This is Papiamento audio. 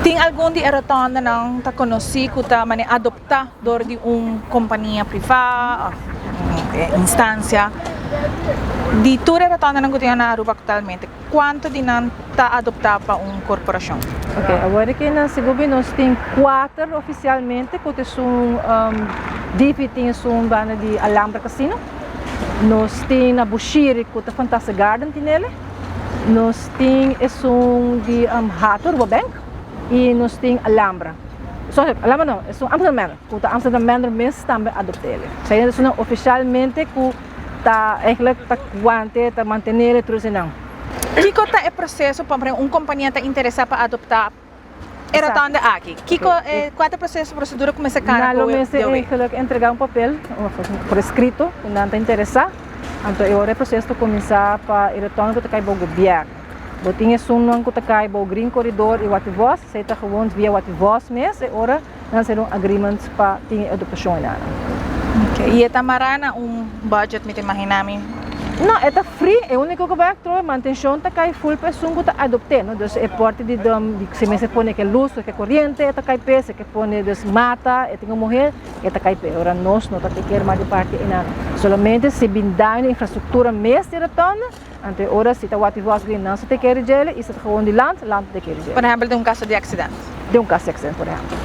Tin algun di e rotondanan ta konosí ku ta manera adoptá dor di un kompania privá òf un instansia. Di tur e rotondanan ku tin na Aruba aktualmente, kuantu di nan ta adoptá pa un korporashon? Ok, awor aki na Segovia nos tin kuater ofisialmente ku ta esun Divi tin esun banda di Alhambra Casino, nos tin na Bushiri ku ta Fantastic Garden tin ele. Nos tin esun di Hato, Aruba Bank, y nos tin Alhambra. Sorry, Alhambra no, esun Amsterdam Manor, cu ta Amsterdam Manor mes tambe adopta ele. Esei ta esunnan oficialmente cu ta eigenlijk ta wante, ta mantene ele tur esenan. Kico ta e proceso pa un compania ta interesa pa adopta E rotonde aki, kiko e kua ta e proseso, prosedura ku mester kana Nan lo ku e mester DOW? eigenlijk entrega un papel por eskrito ku nan ta interesá. Anto e ora e proseso ta kuminsá pa e rotonde ku ta kai bou gobièrnu. Bo tin esunnan ku ta kai bou Green Corridor i Wativos, esei ta gewoon via Wativos mes, e ora nan sera un agreement pa tin e adoptashon einan. Ok, i e ta mará na un budget mi ta imaginá mi? No, e ta free, e úniko ku bai aktua mantenshon ta kai full pa esun ku ta adopt'é, no, dus e porte di di si mester pone ke lus o ke koriente e ta kai p'e, si ke pone dus mata e tin ku muhé e ta kai p'e, ora nos no ta take care mas di parti einan, solamente si bin daño infrastruktura mes di rotonda, anto e ora si ta wak di vòs green nan sa take care di djele i si ta gewoon di land, land ta take care di djele. Por ehèmpel den un kaso di aksident. Den un kaso di aksident por ehèmpel.